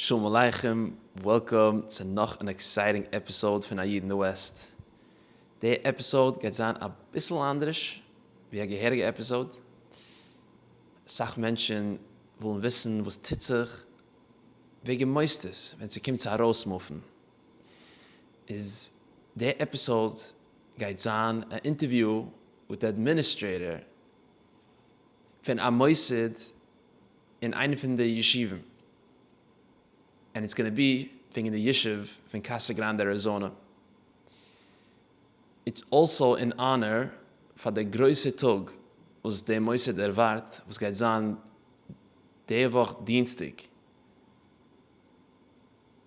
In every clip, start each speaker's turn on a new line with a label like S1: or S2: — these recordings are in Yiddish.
S1: שלום עליכם, welcome צו נאך אן exciting episode פון א איד אין די West. די episode גייט זיין אביסל אנדערש ווי א געהעריגע episode. אסאך מענטשן ווילן וויסן וואס טוט זיך וועגן מוסדות ווען ס'קומט צו ארויסמופן. איז די episode גייט זיין א אינטערוויו מיט די administrator פון א מוסד אין איינע פון די ישובים, and it's gonna be וועגן די ישוב פון קאסא גראנדע אריזאנע. It's also in honor פאר די גרויסע טאג וואס די מוסד ערווארט וואס גייט זיין די וואך דינסטאג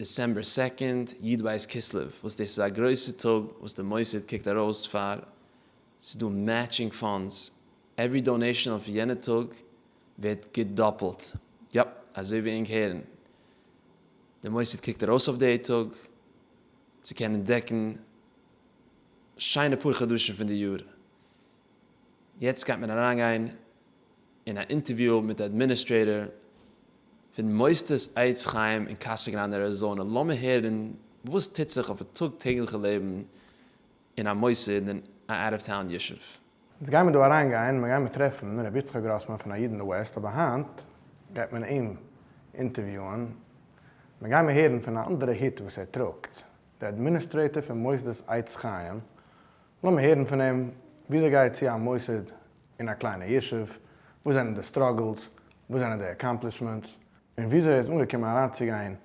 S1: December second, י"ב כסלו, וואס דאס איז א גרויסע טאג וואס די מוסד קוקט ארויס פאר, ס'איז דא matching funds, every donation אויף יענע טאג ווערט געדאפלט, יאפ, אזוי ווי ענק הערן, די מוסד קוקט ארויס אויף די טאג צו קענען דעקן שיינע פאר חדשים פון די יאר, יעצט גייט מען אריינגיין אין א אינטערוויו מיט די administrator פון מוסדות עץ חיים אין קאסא גראנדע אריזאנע, לאמיר הערן וואס טוט זיך אויף א טאג טעגליכע לעבן אין א מוסד אין א out of town ישוב.
S2: יעצט גיימער דא אריין גיין, מען גיימער טרעפן ר' יצחק גראסמאן פון א איד אין די West, אבער היינט גייט מען אים אינטערוויוען, מען גיימער הערן פון א אנדערע הוט וואס ער טראגט, די administrator פון מוסדות עץ חיים, לאמיר הערן פון אים וויאזוי גייט צו א מוסד אין א קליינע ישוב, וואס זענען די struggles, וואס זענען די accomplishments, און וויאזוי ער איז אנגעקומען אריינצוגיין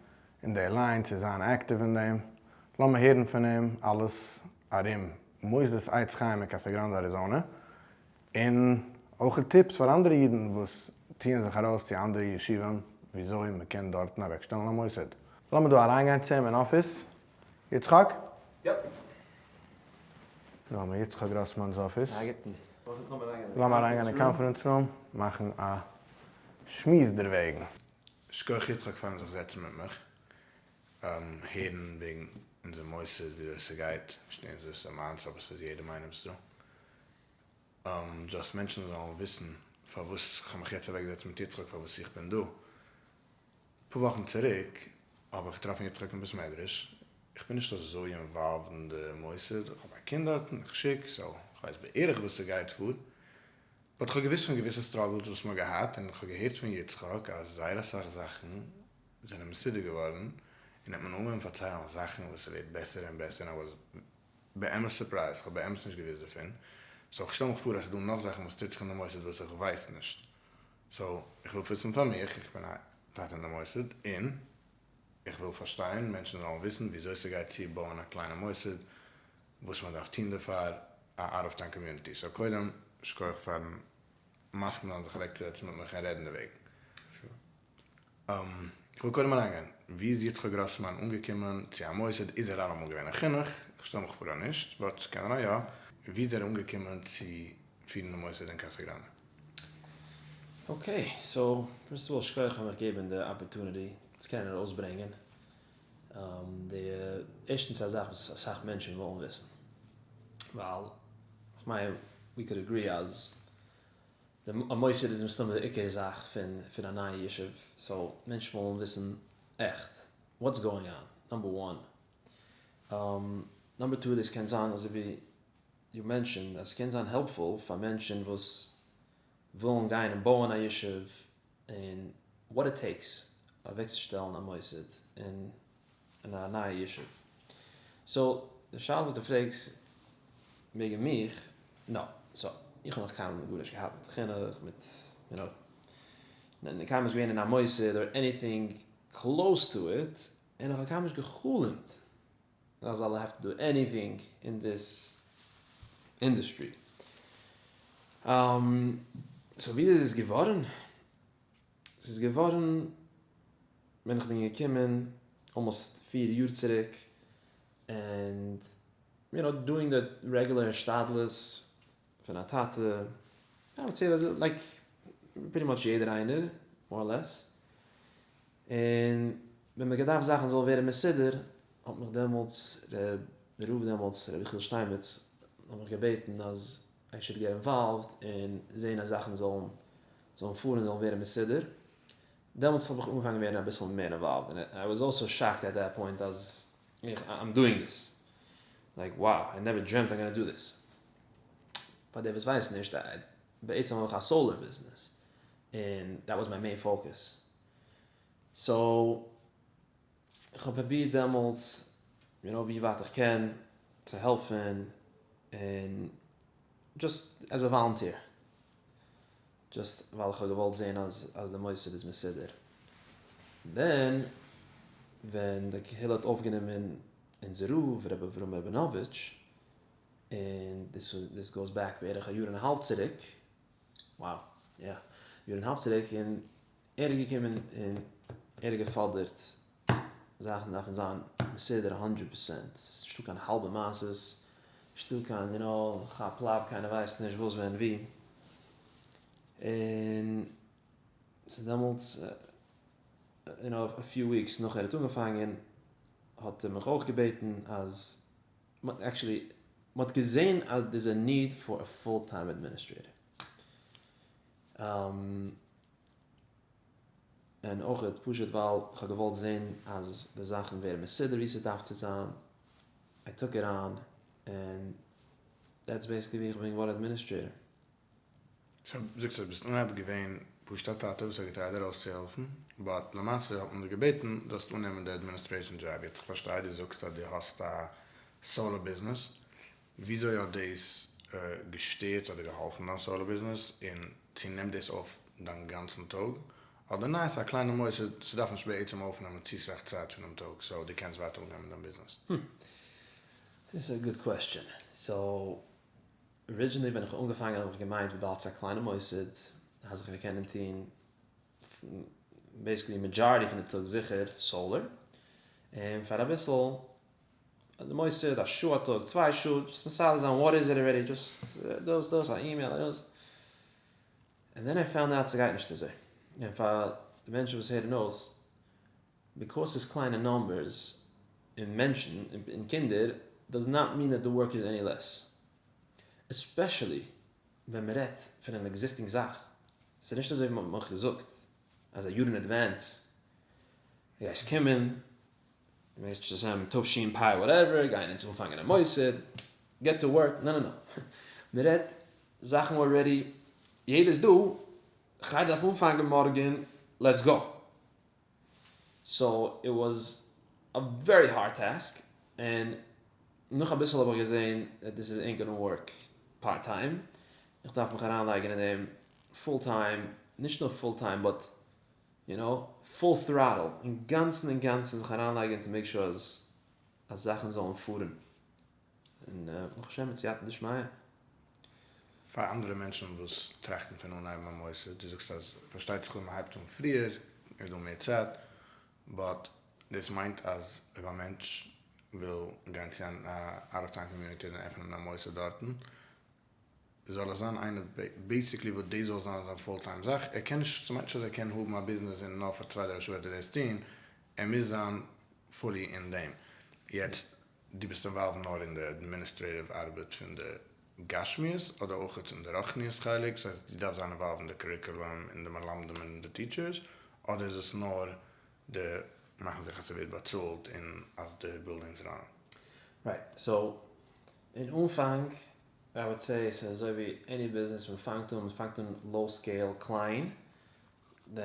S2: אין די line צו זיין active אין דעם, לאמיר הערן פון אים אלעס ארום מוסדות עץ חיים אין קאסא גראנדע אריזאנע, און אויך tips פאר אנדערע אידן וואס ציען זיך ארויס צו אנדערע ישובים וויאזוי מען קען דארטן אוועקשטעלן א מוסד. לאמיר דא אריינגיין צו אים אין אפיס. יצחק?
S1: Yep.
S2: דא האבן מיר יצחק גראסמאן'ס אפיס.
S1: א גוטן.
S2: לאמיר אריינגיין אין conference room מאכן א שמועס דערוועגן. שכוח יצחק פארן זיך זעצן מיט מיך הערן וועגן אונזער מוסד וויאזוי ס'גייט, נישט אונזער ס'איז מיינס אבער ס'איז יעדעם איינעמ'ס דא. Just מענטשן זאלן וויסן פארוואס כ'האב מיך יעצט אוועקגעזעצט מיט יצחק פארוואס איך בין דא. אפאר וואכן צוריק האב איך געטראפן יצחק אין בית מדרש, איך בין נישט אזוי involved אין די מוסד, איך האב א קינד דארטן, איך שיק, so איך ווייס בערך וואס ס'גייט פאר, but כ'האב געוואוסט פון געוויסע struggles וואס מ'האט געהאט, און כ'האב געהערט פון יצחק אז זייער אסאך זאכן זענען מסודר געווארן, און האט מען אנגעהויבן פארציילן זאכן וואס ס'ווערט בעסער און בעסער, און I was באמת surprised, כ'האב באמת נישט געוואוסט דערפון, so כ'שטעל מיך פאר אז ס'איז דא נאך זאכן וואס טוט זיך אין די מוסד וואס איך ווייס נישט, so איך וויל וויסן פאר מיך, איך בין א טאטע אין די מוסד, און איך וויל פארשטיין, מענטשן זאלן וויסן וויאזוי ס'גייט צו בויען א קליינע מוסד, וואס מען דארף טון דערפאר, א out of town community, so קודם שכוח פארן מסכים זיין זיך אוועקצוזעצן מיט מיך און רעדן דערוועגן. איך וויל קודם אריינגיין, ווי איז יצחק גראסמאן אנגעקומען צו א מוסד? איז ער אלעמאל געווען אין חינוך? איך שטעל מיך פאר אז נישט, but קען זיין אז יא. ווי איז ער אנגעקומען צו פירן די מוסד אין קאסא גראנדע?
S1: Okay, so first of all שכוח פאר מיך געבן די opportunity צו קענען ארויסברענגען די ערשטנס א זאך וואס אסאך מענטשן ווילן וויסן, ווייל כ'מיין we could agree אז די א מוסד איז מסתמא די עיקר זאך פון פון א נייע ישוב, so מענטשן ווילן וויסן עכט what's going on, number one. Number two דאס קען זיין אזוי ווי you mentioned אז ס'קען זיין helpful פאר מענטשן וואס ווילן גיין און בויען א ישוב און what it takes אוועקצושטעלן א מוסד אין אין א נייע ישוב. So די שאלה וואס דו פרעגסט וועגן מיך, no. So איך האב נאך קיינמאל גארנישט געהאט מיט חינוך, מיט יו נאו, קיינמאל נישט געווען אין א מוסד or anything close to it, און איך האב קיינמאל נישט גע'חלומ'ט אז I'll have to do anything in this industry. So ווי איז עס געווארן? ס'איז געווארן ווען איך בין געקומען almost פיר יאר צוריק, and you know doing the regular השתדלות פון א טאטע, I would say like pretty much יעדער איינער more or less, און ווען מ'האט געדארפט זאכן זאל ווערן מסודר האט מיך דעמאלטס די רב דעמאלטס ר' יחיאל שטיינמעץ האט מיך געבעטן אז I should get involved און זעהן אז זאכן זאלן זאלן פארן זאלן ווערן מסודר. דעמאלטס האב איך אנגעפאנגען ווערן אביסל מער אינוואלווד, און איי וואס אלסא שאקד עט דעט פוינט אז איך איים דואינג דיס, לייק wow איי נעווער דרעמט איים גאנא דו דיס. פאר די וואס ווייסן נישט, בעצם האב איך א solar ביזנעס, און that was my main focus, so איך האב פרובירט דעמאלטס יו נאו ווי ווייט איך קען צו העלפן און just as a volunteer, just ווייל איך האב געוואלט זעהן אז אז די מוסד איז מסודר. then ווען די קהילה האט אויפגענומען אונזער רב ר' אברהם ראבינאוויטש, און דאס דאס goes back בערך א יאר און א האלב צוריק, wow, יא, יאר און האלב צוריק, און ער איז געקומען און ער האט געפאדערט זאכן דארפן זיין מסודר 100%, נישטא קיין האלבע מעשות, נישטא קיין יו נאו כאפ לאפ קיינער ווייסט נישט וואס ווען ווי, און ס'איז דעמאלטס יו נאו א few weeks נאך ער האט אנגעפאנגען האט ער מיך אויך געבעטן אז actually מ'האט געזען אז there's a need for a full time administrator. און אויך פשוט ווייל כ'האב געוואלט זען אז די זאכן ווערן מסודר ווי ס'דארף צו זיין, I took it on, און that's basically ווי איך בין געווארן administrator.
S2: סאו זאגסט אז ביסט אנהייב געווען פשוט א טאטע וואס האט געטרייט ארויסצוהעלפן, but למעשה האט מען דיר געבעטן זאלסט אננעמען די administration job, יעצט איך פארשטיי דו זאגסט אז דו האסט א solar ביזנעס, וויאזוי האט דאס געשטערט אדער געהאלפן דיין solar ביזנעס, און צו נעמט דאס אויף דיין גאנצן טאג, אדער ניין ס'איז א קליינע מוסד ס'דארף נישט בעצם אויפנעמען צו סאך צייט פונעם טאג so דו קענסט ווייטער אננעמען דיין ביזנעס?
S1: דאס איז א good question. So originally ווען איך האב אנגעפאנגען האב איך געמיינט וויבאלד ס'איז א קליינע מוסד אז איך וועל קענען טון basically majority פון די טאג זיכער solar, און פאר אביסל די מוסד א שעה א טאג צוויי שעה just מסדר זיין what is it already just דאס דאס א אימעיל דאס, and then I found out ס'גייט נישט אזוי, און פאר די מענטשן וואס הערן אויס, because ס'איז קליינע numbers און מענטשן און קינדער does not mean that the work is any less, especially ווען מ'רעדט פון אן existing זאך, ס'איז נישט אזוי ווי מ'האט מיך געזאגט אז א יאר אין advance גייסט קומען אם ירצה השם תש"פ whatever, גייען אונז אנפאנגען א מוסד, get to work, נא נא נא, מען רעדט זאכן already, יעדער איז דא, חדר דארף אנפאנגען מארגן, let's go. So it was a very hard task, און נאך אביסל האב איך געזען that this is ain't gonna work part time, איך דארף מיך אריינלייגן אין דעם full time, נישט נאר full time but you know, full throttle, אינגאנצן אינגאנצן זיך אריינלייגן to make sure אז אז זאכן זאלן פארן, און ברוך השם מיט סייעתא דשמיא.
S2: פאר אנדערע מענטשן וואס טראכטן פון אנהייבן א מוסד, דו זאגסט אז פארשטייט זיך אויב מען הייבט אן פריער איז דא מער צייט, but דאס מיינט אז אויב א מענטש וויל גיין צו אן out of town community און עפענען א מוסד דארטן, זאל עס זיין איינער basically וואס דאס זאל זיין זיין full time זאך, ער קען נישט, ס'מיינט נישט אז ער קען האבן א ביזנעס און נאר פאר צוויי דריי שעה וועט ער דאס טון, ער מוז זיין fully אין דעם. יעצט, דו ביסט involved נאר אין די administrative ארבעט פון די גשמיות אדער אויך אין די רוחניות חלק, ס'הייסט דו דארפסט זיין involved אין די curriculum און די מלמדים און די teachers, אדער איז עס נאר די מאכן זיכער ס'ווערט באצאלט און אז די buildings run ען?
S1: Right, so אין אנפאנג I would say ס'איז אזוי ווי any ביזנעס מען פאנגט אן, מען פאנגט אן low scale קליין, then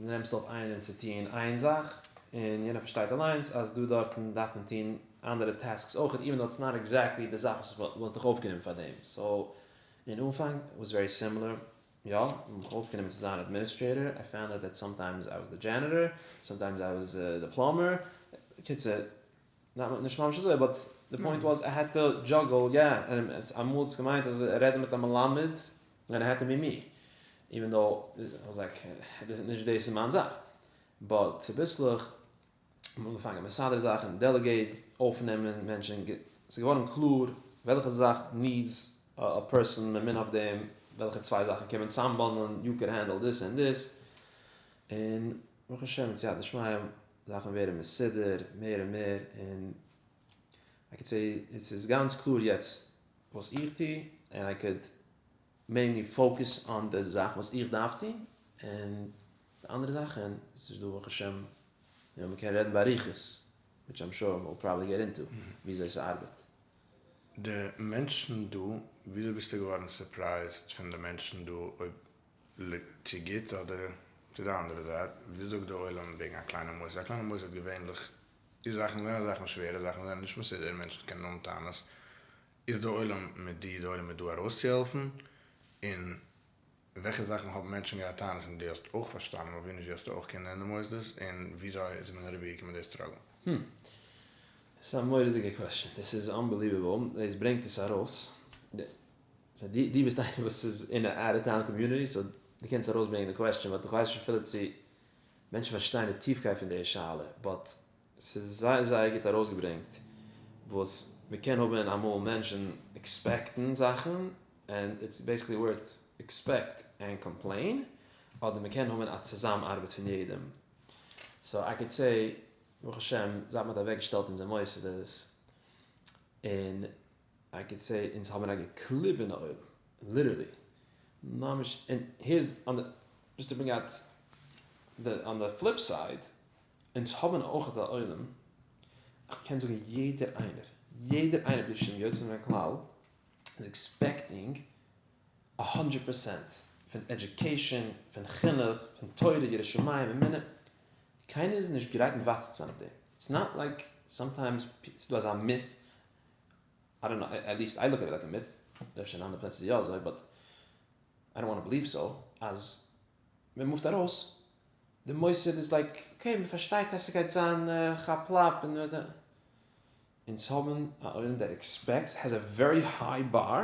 S1: נעמסט אויף איינעם צו טוהן איין זאך, און יענער פארשטייט אליינס אז דא דארטן דארף מען טוהן אנדערע tasks אויכעט even though it's not exactly די זאך וואס מ'האט דיך אויפגענומען פאר דעם, so אין אנפאנג was very similar, יא, מ'האט מיך אויפגענומען צו זיין administrator, I found out that sometimes I was the janitor, sometimes I was the plumber, קיצור, נישט ממש אזוי, but די point was I had to juggle, יא, און אמאל האט עס געמיינט אז רעדן מיט א מלמד, און it had to be me, even though I was like, נישט דאס איז מיין זאך, but צוביסלעך האט מען אנגעפאנגען מסדר זאכן, delegate, אויפנעמען מענטשן, ס'איז געווארן קלאר וועלכע זאך needs א person ממונה אויף דעם, וועלכע צוויי זאכן קען מען צוזאמבאנדלען, you can handle this and this, און ברוך השם מיט סייעתא דשמיא זאכן ווערן מסודר מער און מער, און I could say עס איז גאנץ קלאר יעצט וואס איך טו, און I could mainly focus on די זאך וואס איך דארף טון, און די אנדערע זאכן ס'איז דא ברוך השם יא מ'קען רעדן באריכות, וויטש איים שור וויל פראבעלי געט אינטו וויאזוי ס'ארבעט.
S2: די מענטשן דא, וויאזוי ביסטו געווארן סורפרייזד פון די מענטשן דא אויב צו גוט אדער צו די אנדערע זייט, ווי זאגט די עולם וועגן א קליינע מוסד, א קליינע מוסד געווענליך איז זאכן זענען זאכן שווערע זאכן זענען נישט מסודר מענטשן קענען האבן טענות, איז די עולם מיט דיר די עולם איז דא ארויסצוהעלפן, און וועלכע זאכן האבן מענטשן געהאט טענות און דו האסט אויך פארשטאנען ווייל ווי נישט ווי האסטו אויך קינדער אין די מוסדות און וויאזוי איז מען אריבערגעקומען די struggle?
S1: הממ. דאס איז א מורא'דיגע question. דאס איז unbelievable. דאס ברענגט עס ארויס. סא דו ביסט איינער וואס איז אין א out of town community so דו קענסט ארויסברענגען די question but איך ווייס נישט אפילו צו מענטשן פארשטייען די טיפקייט פון די שאלה but ס'איז זייער זייער גוט ארויסגעברענגט וואס מ'קען האבן אמאל מענטשן expect ן זאכן and it's basically worth expect and complain אדער מ'קען האבן א צוזאם ארבעט פון יעדעם so I could say ברוך השם זייט מ'האט אוועקגעשטעלט אונזער מוסדות און I could say אונז האבן א געקליבענע עולם, literally, ממש, און here's on the, just to bring out the, on the flip side, אונז האבן אויך א עולם, איך קען זאגן יעדער איינער, יעדער איינער בלי שום יוצא מן הכלל, איז expecting א הונדרעט פערסענט פון education, פון חינוך, פון תורה, יראת שמים, אמונה, קיינער איז נישט גרייט מוותר צו זיין אויף דעם, it's not like sometimes, ס'איז דא אזא myth I don't know, at least I look at it like a myth, אפשר אין אנדערע פלעצער איז יא אזוי but I don't want to believe so, אז מען מופט ארויס, די מוסד איז like okay מען פארשטייט אז ס'גייט זיין כאפ לאפ און אונז האבן א עולם that expects, has a very high bar,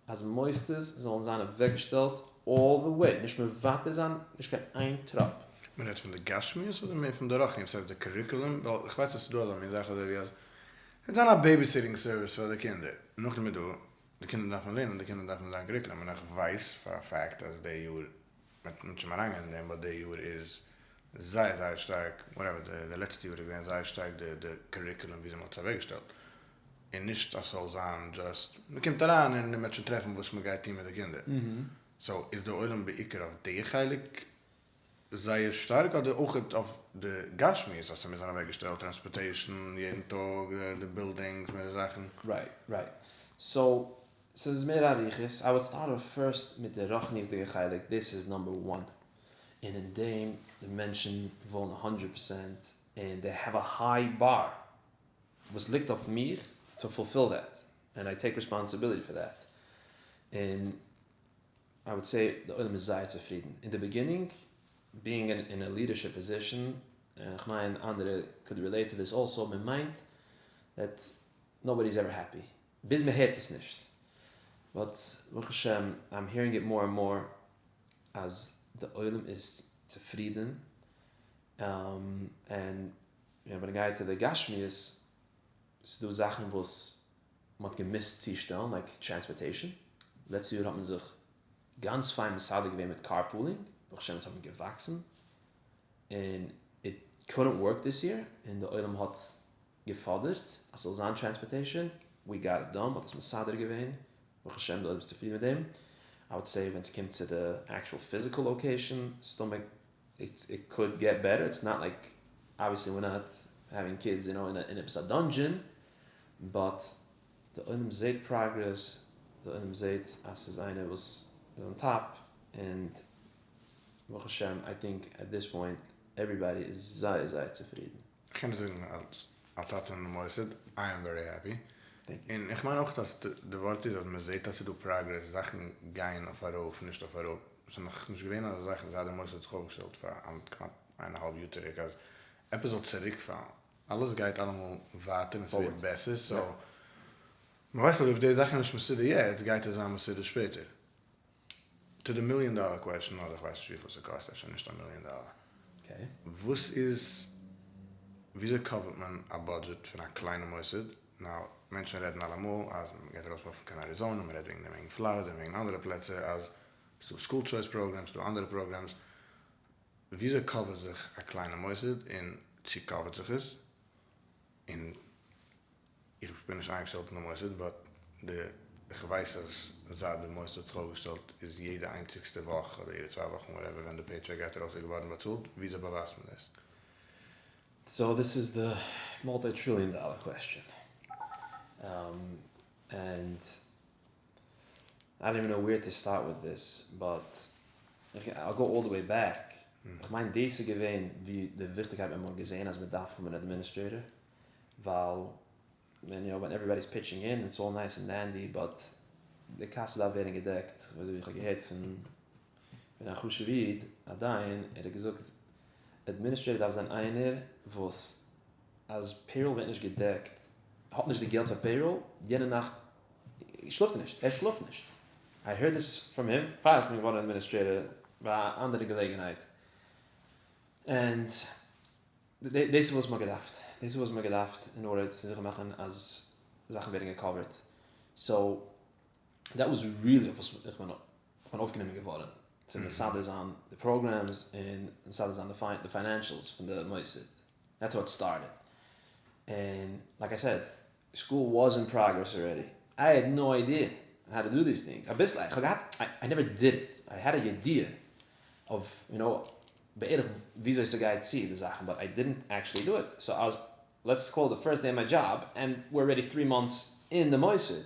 S1: אז מוסדות זאלן זיין אוועקגעשטעלט all the way, נישט מוותר זיין נישט קיין איין טראפ.
S2: מען רעדט פון די גשמיות אדער מער פון די רוחניות? ס'הייסט די curriculum? ווייל איך ווייס אז ס'איז דא אזא מין זאך אזוי ווי אז ס'וועט זיין א babysitting service פאר די קינדער, נאכדעם איז דא די קינדער דארפן לערנען, די קינדער דארפן זיין curriculum, און איך ווייס פאר א fact אז די יאר, מ'וועט נישט אריינגיין אין דעם, but די יאר איז זייער זייער שטארק, whatever, די לעצטע יאר איז געווען זייער שטארק די די curriculum וויאזוי מ'האט עס אוועקגעשטעלט, און נישט אז ס'זאל זיין just מ'קומט אריין און מ'וועט שוין טרעפן וואס מ'גייט טון מיט די קינדער. so איז די עולם בעיקר אויף די חלק זייער שטארק אדער אויך אויף די גשמיות אז ס'מוז זיין אוועקגעשטעלט transportation יעדן טאג די buildings מיט די זאכן?
S1: right right so ס'איז מער אריכות, I would start off first מיט די רוחניות'דיגע חלק, דאס איז number one, און אין דעם די מענטשן ווילן הונדרעט פערסענט און they have a high bar וואס ליגט אויף מיך to fulfill that, and I take responsibility for that, און I would say די עולם איז זייער צופרידן, אין די beginning being in a leadership position, און איך מיין אנדערע could relate to this also, מען מיינט that nobody is ever happy, ביז מען הערט עס נישט, but ברוך השם I'm hearing it more and more אז די עולם איז צופרידן, און בנוגע צו די גשמיות, ס'דא זאכן וואס מ'האט געמוזט צושטעלן like transportation, לעצטע יאר האט מען זיך גאנץ פיין מסדר געווען מיט carpooling, ברוך השם אונז האבן געוואקסן, און it couldn't work this year, און די עולם האט געפאדערט אז ס'זאל זיין transportation, we got it done, מ'האט עס מסדר געווען, ברוך השם די עולם איז צופרידן מיט דעם, I would say ווען ס'קומט צו די actual physical location, סתמא it could get better, it's not like obviously we're not having kids you know אין עפעס א dungeon, but די עולם זעהט progress, די עולם זעהט אז ס'איז איינער וואס איז on top, און ברוך השם I think at this point everybody איז זייער זייער צופרידן.
S2: איך קען דיר זאגן אלס א טאטע אין די מוסד, I am very happy. און איך מיין אויך אז די ווארט איז אז מען זעט אז ס'איז דא progress, זאכן גייען אויף ארויף נישט אויף אראפ, ס'איז נאך נישט געווען אזא זאך זייט די מוסד האט זיך אויפגעשטעלט פאר כמעט איין אהאלב יאר צוריק אז עפעס זאל צוריקפאלן, אלעס גייט אלעמאל ווייטער און ס'ווערט בעסער, so מ'ווייסט אז אויב די זאכן איז נישט מסודר יעצט גייט עס זיין מסודר שפעטער. to the million dollar question, אדער כ'ווייס נישט וויפיל ס'קאסט, אפשר נישט א מיליאן דאלער. וואס איז, וויאזוי cover ט מען א budget פון א קליינע מוסד? now, מענטשן רעדן אלעמאל אז מ'גייט ארויסמופן קיין אריזאנע, מ'רעדט וועגן דעם וועגן פלארידע און וועגן אנדערע פלעצער אז ס'דא school choice programs, ס'דא אנדערע programs. וויאזוי cover ט זיך א קליינע מוסד און צו cover ט זיך עס? און איך בין נישט איינגעשטעלט אין די מוסד but די. איך ווייס אז זייט די מוסד האט זיך אויפגעשטעלט איז יעדע איינציגסטע וואך אדער יעדע צוויי וואכן whatever ווען די paycheck גייט ארויס איז געווארן באצאלט, וויאזוי באווייזט מען דאס?
S1: So this is the multi trillion dollar question. And I don't even know where to start with this, but I'll go all the way back. איך מיין דאס איז געווען ווי די וויכטיגקייט ווען מ'האט געזען אז מ'דארף האבן אן administrator, ווייל ווען you know when everybody is pitching in it's all nice and dandy but די קאסע דארף ווערן געדעקט, אזוי ווי איך האב געהערט פון פון א חשוב'ע איד א דיין, ער האט געזאגט administrator דארף זיין איינער וואס אז payroll ווערט נישט געדעקט האט נישט די געלט פאר payroll יענע נאכט שלאפט ער נישט, ער שלאפט נישט, I heard this from him פאר איך בין געווארן administrator ביי א אנדערע געלעגנהייט, and דאס איז וואס מ'האט געדארפט, דאס איז וואס מ'האט געדארפט אין order צו זיכער מאכן אז זאכן ווערן גע cover ט, so that was really וואס איך בין אויפגענומען געווארן, צו מסדר זיין די programs און מסדר זיין די financials פון די מוסד, that's how it started, און like I said, school was in progress already, I had no idea how to do these things, אביסל, איך האב געהאט, I never did it, I had a ידיעה of, you know, בערך וויאזוי ס'גייט צו די זאכן, but I didn't actually do it, so I was, let's call the first day my job, and we're already three months אין די מוסד,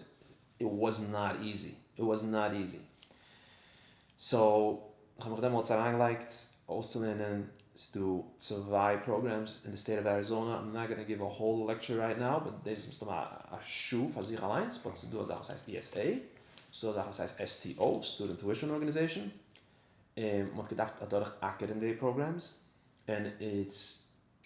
S1: it was not easy, it was not easy. So, איך האב מיך דעמאלטס אריינגעלייגט אויסצולערנען, ס'דא צוויי programs אין די state of Arizona, I'm not gonna give a whole lecture right now, but דאס איז מסתמא א שעה פאר זיך אליינס, but ס'דא א זאך וואס הייסט ESA, ס'דא א זאך וואס הייסט STO, Student Tuition Organization, און מ'האט געדארפט אדורך אקערן די programs, און it's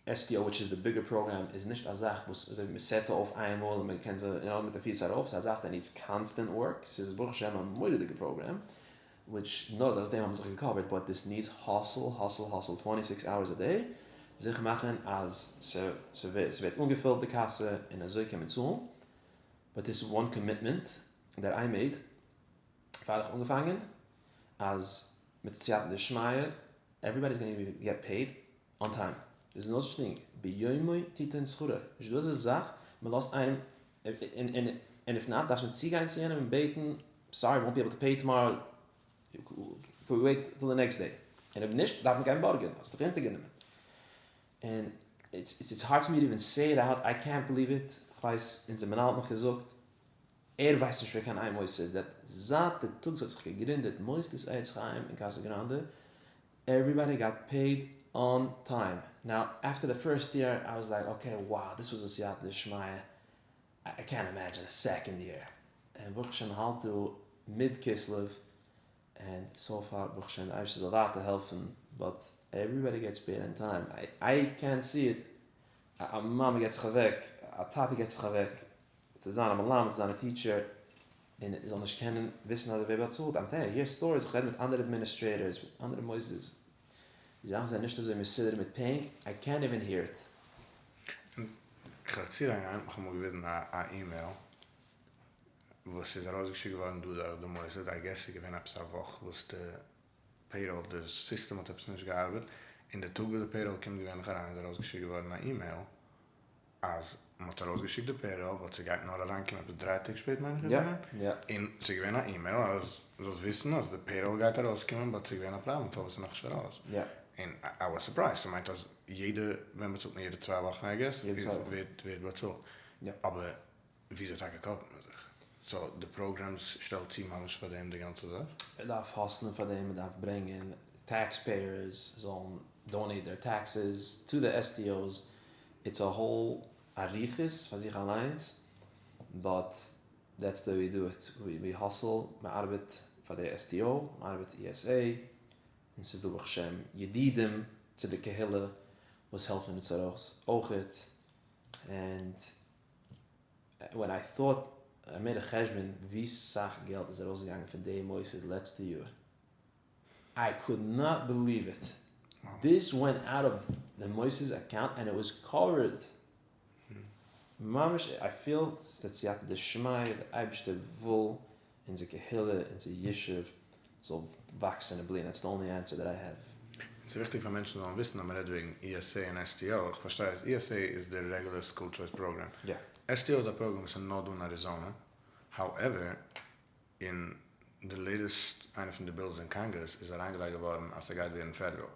S1: STO which is the bigger program איז נישט א זאך וואס אזוי ווי מען set אויף איינמאל און מען קען זיך you know מיט די פיס ארויף, ס'איז א זאך that needs constant work, ס'איז ברוך השם א מורא'דיגע program which נאר דורך דעם האבן זיך גע cover ט but this needs hustle hustle hustle twenty six hours a day זיכער מאכן אז ס'ווערט אנגעפילט די קאסע און אזוי קען מען צאלן but this is one commitment that I made פאר איך אנגעפאנגען אז מיט סייעתא דשמיא everybody is gonna get paid on time איז no such thing ביומו תתן שכרו, נישט דא אזא זאך מען לאזט איינעם און if not דארף מען צוגיין צו יענעם און בעטן sorry won't be able to pay tomorrow can we wait till the next day און אויב נישט דארף מען גיין בארגען האסט דיך אונטערגענומען און it's it's hard for me to even say it out I can't believe it כ'ווייס אונזער מנהל האט מיך געזאגט ער ווייסט נישט פון קיין איין מוסד that זייט די טאג ס'האט זיך געגרינדעט מוסדות עץ חיים אין קאסא גראנדע Everybody got paid on time. Now after the first year I was like okay wow this was a סייעתא דשמיא I can't imagine a second year און ברוך השם מ'האלט דא mid כסלו און so far ברוך השם די אייבערשטער זאל ווייטער העלפן but everybody gets paid on time I can't see it א מאמע געט זיך אוועק א טאטע געט זיך אוועק צו זיין א מלמד צו זיין א teacher און ער זאל נישט קענען וויסן אז ער ווערט באצאלט, I'm telling you, hear stories, איך רעד מיט אנדערע administrators, מיט אנדערע מוסדות, די זאכן זענען נישט אזוי מסודר מיט paying, I can't even hear it.
S2: און כ'וועל צולייגן, איינער האט מיך אמאל געוויזן א אימעיל וואס איז ארויסגעשיקט געווארן דא דורך די מוסד, I guess ס'איז געווען עפעס א וואך וואס די payroll, די סיסטעם האט עפעס נישט געארבעט, און די טאג וואס די payroll קומט געווענליך אריין איז ארויסגעשיקט געווארן א אימעיל אז מ'האט ארויסגעשיקט די payroll but ס'גייט נאר אריינקומען עפעס דריי טעג שפעט מיין איך איז געווען, און ס'איז געווען א אימעיל אז זאלסט וויסן אז די payroll גייט ארויסקומען but ס'איז געווען א פראבלעם פארוואס ס'איז נאכנישט ארויס, און I was surprised, ס'מיינט אז יעדע, ווען באצאלט מען יעדע צוויי וואכן I guess, ווערט באצאלט, אבער וויאזוי טאקע cover ט מען זיך? So די programs שטעלט צו ממש פאר דעם די גאנצע זאך?
S1: מען דארף hustle ען פאר דעם, מען דארף ברענגען tax payers זאלן donate their taxes to the STOs, it's a whole אריכות פאר זיך אליינס, but that's the way we do it, we hustle, מען ארבעט פאר די STO, מען ארבעט ESA, און ס'איז דא ברוך השם ידידים צו די קהילה וואס העלפן אונז ארויס אויכעט, and when I thought I made a חשבון ווי סאך געלט איז ארויסגעגאנגען פון די מוסד לעצטע יאר, I could not believe it, this went out of די מוסד'ס account and it was covered, ממש I feel ס'איז סייעתא דשמיא, די אייבערשטער וויל אונזער קהילה, אונזער ישוב זאל וואקסען און בליען, that's the only answer that I have.
S2: און ס'איז וויכטיג פאר מענטשן זאלן וויסן אז מ'רעדט וועגן ESA און STO, איך פארשטיי אז ESA איז די רעגולער school choice program, STO איז א פראגראם וואס איז נאר דא אין אריזאנע, however. אין די לעיטעסט איינע פון די בילס אין קאנגרעס איז אריינגעלייגט געווארן אז ס'גייט ווערן פעדעראל,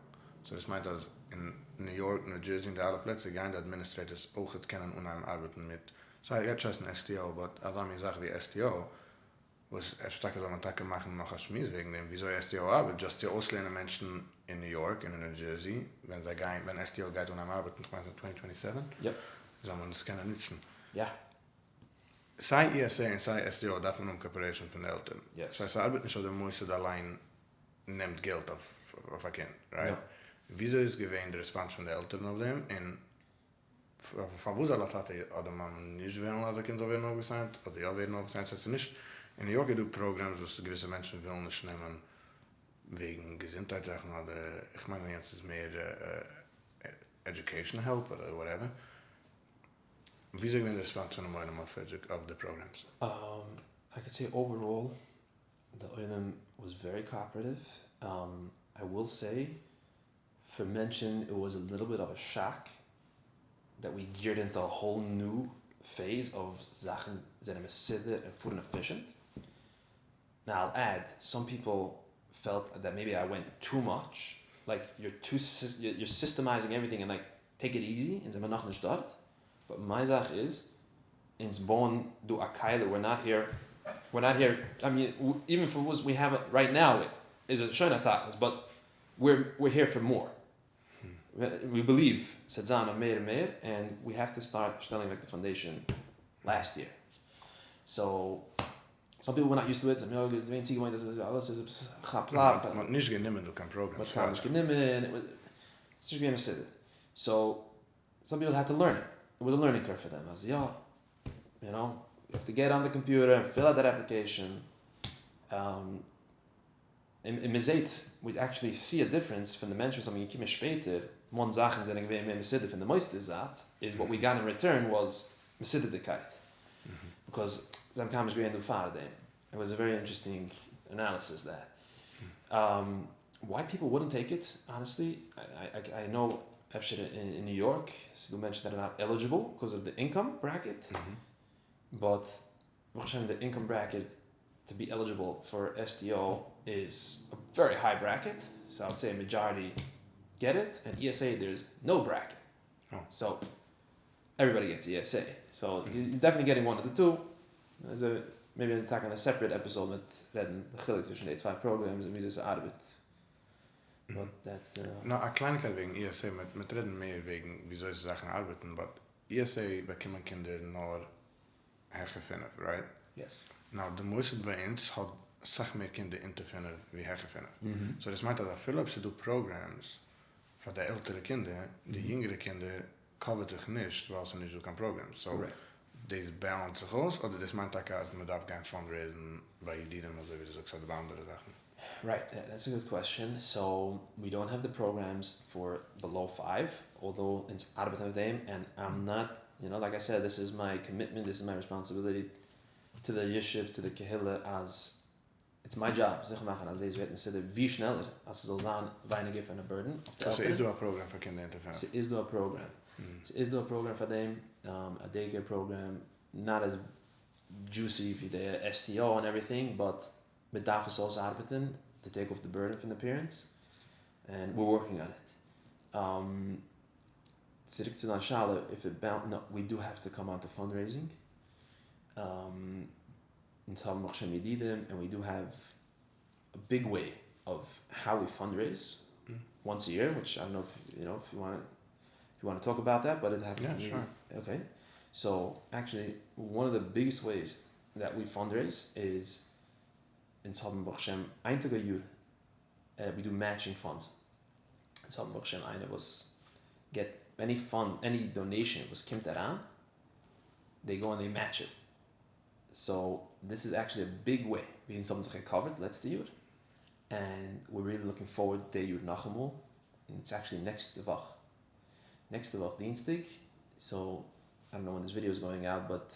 S2: סאו דאס מיינט אז אין ניו יארק, ניו דזשערסי און די אלע פלעצער גייען די אדמיניסטרעיטערס אויכעט קענען אנהייבן ארבעטן מיט, ס'גייט נישט הייסן STO באט אזא מין זאך ווי STO, וואס אפשר טאקע זאל מען טאקע מאכן נאך א שמועס וועגן דעם וויאזוי STO ארבעט, דזשאסט צו אויסלערנען מענטשן אין ניו יארק און אין ניו דזשערסי ווען זיי גייען ווען STO גייט אנהייבן ארבעטן, כ'מיין ס'איז טווענטי טווענטי סעווען, זאל מען עס קענען נוצן.
S1: יא.
S2: סיי ESA און סיי STO דארף מען האבן קאאפערעישאן פון די עלטערן. סא ס'ארבעט נישט אז די מוסד אליין נעמט געלט אויף א קינד, רייט? וויאזוי איז געווען די רעספאנס פון די עלטערן אויף דעם? און פארוואס זאל א טאטע אדער מאמע נישט וועלן אז א קינד זאל ווערן אויפגעסיינט אדער יא ווערן אויפגעסיינט? סא ס'איז נישט, אין ניו יארק איז דא פראגרעמס וואס געוויסע מענטשן ווילן נישט נעמען וועגן געזונטהייט זאכן אדער איך מיין אז יענץ איז מער עדיוקעישאן העלפ אדער וואטעווער. וויאזוי איז געווען די רעספאנס פונעם עולם אויף די פראגרעמס?
S1: איי קען סעי אוועראל די עולם וואס ווערי קאאפערעטיוו, איי וויל סעי פאר מענטשן איט וואס א ליטל ביט אוו א שאק דעט ווי גיערד אינטו א האול ניו פעיז אוו זאכן זענען מסודר און פארן עפישענט, נאו אייל עד, סאם פיפל פעלט דעט מעיבי איי ווענט טו מאטש, לייק יור טו יור סיסטעמייזינג עווריטינג און לייק טעיק איט איזי, אונז זעמער נאכנישט דארט, באט מיין זאך איז, אונז בויען דא א כלי, ווער נאט העיר, ווער נאט העיר, איי מין, איווען פאר וואס ווי העוו רייט נאו איז עס שוין א תכלית, באט ווער העיר פאר מאר, ווי בעליוו ס'עט זיין א מער און מער, ענד ווי העוו טו סטארט שטעלינג אוועק די פאנדעישאן לעסט יער, סאו סאם פיפל ווער נאט יוזט טו איט, זיי האבן יא געווען צוגעוואוינט אז אלעס איז עפעס כאפ לאפ,
S2: מ'האט נישט גענומען דא קיין פראגרעמס
S1: פאר דעם. מ'האט נישט גענומען. ס'איז נישט געווען מסודר. סאו, סאם פיפל העד טו לערן איט. איט וואס א לערנינג קורוו פאר דעם אז יא, יו נאו, יו העוו טו געט אן די קאמפיוטער און פיל אוט דעט אפליקעישאן. און מ'זעהט, ווי עקטשעלי סי א דיפרענס פון די מענטשן וואס האבן געקומען שפעטער, וואן זאכן זענען געווען מער מסודר פון די מוסדות זייט, איז וואט ווי גאט אין ריטורן וואס מסודר'דיגקייט. ביקאוז זיי האבן קיינמאל נישט געווען דא פארדעם. איט וואס א ווערי אינטערעסטינג אנאליסיס דעט. וויי פיפל וואלדנט טעיק איט, האנעסטלי איי נאו אפשר אין ניו יארק ס'איז דא מענטשן דעט אר נאט עלידזשיבל קאוז אוו די אינקאם ברעקעט, באט ברוך השם די אינקאם ברעקעט טו בי עלידזשיבל פאר STO איז א ווערי היי ברעקעט, סאו איי וואלד סעי מעדזשאריטי געט איט, און ESA דער איז נאו ברעקעט, סאו עוועריבאדי געטס ESA, סאו יו דעפענעטלי געטינג וואן אוו די טו, מעיבי טאקע אין א סעפערעט עפיסאד מ'וועט רעדן די חילוק צווישן די צוויי פראגרעמס און וויאזוי ס'ארבעט, באט דעטס די.
S2: נאר א קלייניקייט וועגן ESA, מ'וועט רעדן מער וועגן וויאזוי זאכן ארבעטן, באט ESA באקומען קינדער נאר העכער פינף, רייט?
S1: יעס.
S2: נאו די מוסד ביי אונז האט סאך מער קינדער אונטער פינף ווי העכער פינף, סאו דאס מיינט אז אפילו אויב ס'איז דא פראגרעמס פאר די עלטערע קינדער, די יונגערע קינדער קאווערט זיך נישט ווייל ס'איז נישט דא קיין פראגרעם, סאו דאס באלאנסט זיך אויס אדער דאס מיינט טאקע אז מ'דארף גיין פאנדרעיזן ביי ידידים אזוי ווי דו זאגסט אדער ביי אנדערע זאכן?
S1: רייט, דעטס א גוד קוועסטשען, סאו ווי דאנט העוו די פראגרעמס פאר בעלאו פייוו, אלדאו אונז ארבעטן אויף דעם, ענד איים נאט, יו נאו, לייק איי סעד, דיס איז מיי קאמיטמענט, דיס איז מיי רעספאנסיביליטי טו די ישוב, טו די קהילה, אז איטס מיי דזשאב זיכער מאכן אז דאס ווערט מסודר ווי שנעלער אז ס'זאל זיין ווייניגער פון א בורדען אויף די
S2: סאו
S1: עלטערן.
S2: ס'איז דא א פראגרעם פאר קינדער אונטער פינף?
S1: ס'איז דא א פראגרעם. ס'איז דא א פראגרעם פאר דעם, א דעי קעיר פראגרעם, נאט עז דזשוסי ווי די STO און עווריטינג, באט מ'דארף עס אויסארבעטן טו טעיק אףף די בורדען פון די פערענטס, ענד וויר ווארקינג אן איט. צוריק צו דיין שאלה, איף איט באונ, נאו, ווי דו העוו טו קאם אן טו פאנדרעיזינג. אונז האבן ברוך השם ידידים און ווי דו העוו א ביג וועי אוו האו ווי פאנדרעיז וואנס א יער וויטש איי דאנט נאו איף יו נאו איף יו וואנט איף יו וואנט טו טאלק אבאוט דעט באט איט העפענס טו בי אקעי סאו עקטשעלי וואן אוו די ביגעסט וועיס דעט ווי פאנדרעיז איז אונז האבן ברוך השם איין טאג א יאר ווי דו מעטשינג פאנדס אונז האבן ברוך השם איינער וואס געט עני פאנד עני דאנעישאן וואס קומט אריין דעי גאו און דעי מעטש איט. סאו דיס איז עקטשעלי א ביג וועי ווי אונז האבן זיך רעקאווערט לעצטע יאר, ענד וויר ריעלי לוקינג פארווערד די יאר נאכאמאל, און איטס עקטשעלי נעקסטע וואך, נעקסטע וואך דינסטאג, סאו איי דאנט נאו ווען דיס ווידיאו איז גאוינג אוט באט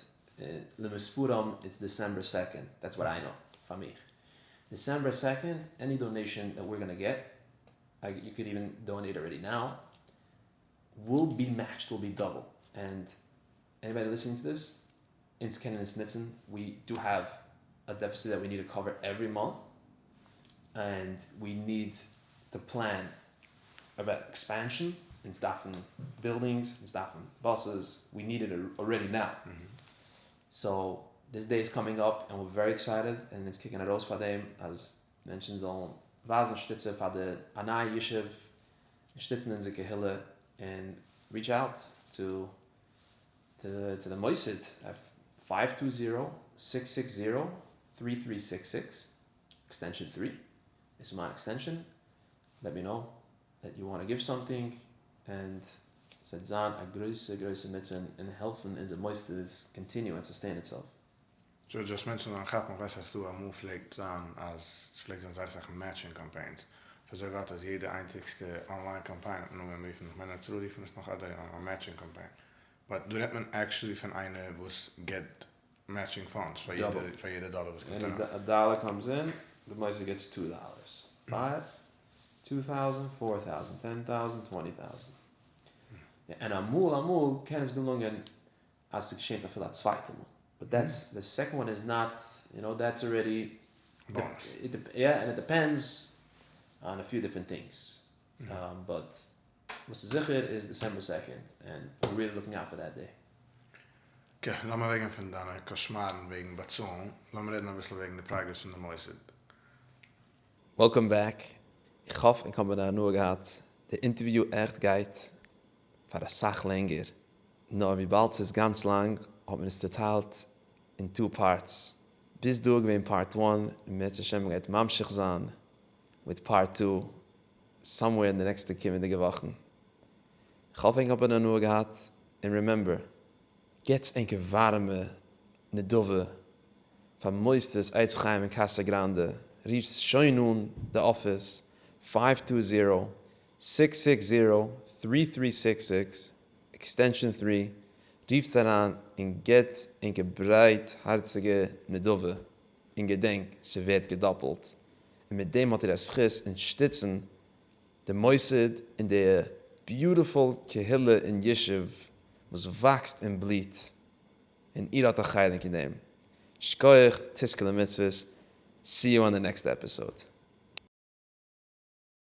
S1: למספרם איטס דעסעמבער סעקאנד, דעטס וואט איי נאו פאר מיך, דעסעמבער סעקאנד עני דאנעישאן דעט וויר גאנא געט, יו קען איווען דאנעיט אלרעדי נאו, וויל בי מעטשד, וויל בי דאבל, ענד עניבאדי ליסענינג טו דיס, אונז קענען עס נוצן, ווי דו העוו א deficit that we need to cover every month, and we need to plan about expansion, אונז דארפן buildings, אונז דארפן buses, we need it already now. So this day is coming up and we're very excited און אונז קוקן ארויס פאר דעם אז מענטשן זאלן ווייזן שטיצע פאר די א נייע ישוב און שטיצן אונזער קהילה און reach out to to די מוסד אויף five two zero six six zero three three six six extension three איז מיין extension, let me know that you want give something and ס'וועט זיין א גרויסע גרויסע מצוה און העלפן אונזער מוסדות continue and sustain itself.
S2: Just מענטשן זאלן כאפן, איך ווייס אז ס'דא אמאל פלעגט זיין אז ס'פלעגט זיין זייער אסאך matching campaigns, אויף אזוי ווייט אז יעדע איינציגסטע online קאמפיין האט מען אנגעהויבן רופן, איך מיין אין ארץ ישראל רופן עס נאך עד היום א matching קאמפיין, but דא רעדט מען actually פון איינער וואס געבט matching funds פאר יעדע פאר יעדע דאלער וואס קומט אריין.
S1: A dollar comes in, די מוסד gets two dollars, five, two thousand, four thousand, ten thousand, twenty thousand. און אמאל אמאל קען עס געלונגען אז ס'געשענט אפילו א צווייטע מאל, but that's, the second one is not, you know, that's already
S2: bonus.
S1: Yeah, and it depends on a few different things. But וואס איז זיכער איז December second, and we're really looking out for that day.
S2: Okay, לאמיר אוועקגיין פון דיינע קאשמארן וועגן באצאלן, לאמיר רעדן אביסל וועגן די progress פון די מוסד.
S1: Welcome back, איך האף ענק האבן הנאה געהאט, די אינטערוויו עכט גייט פאר אסאך לענגער, נאר וויבאלד ס'איז גאנץ לאנג האט מען עס צוטיילט אין two parts, ביז דא איז געווען part one, און אם ירצה השם מ'גייט ממשיך זיין מיט part two somewhere אין די נעקסטע קומענדיגע וואכן. כ'האף ענק האבן הנאה געהאט, און remember, געטס ענקער ווארעמע נדבה פאר מוסדות עץ חיים אין קאסא גראנדע, רופטס שוין אן די אפיס five two zero six six zero three three six six extension three, רופטס אריין און געט ענקער ברייט הארציגע נדבה, און געדענק ס'ווערט געדאפלט, און מיט דעם האט איר א זכות אין שטיצן די מוסד און די beautiful קהילה און ישוב וואס וואקסט און בליט, און איר האט א חלק אין דעם. שכוח, תזכו למצוות, see you on the next episode.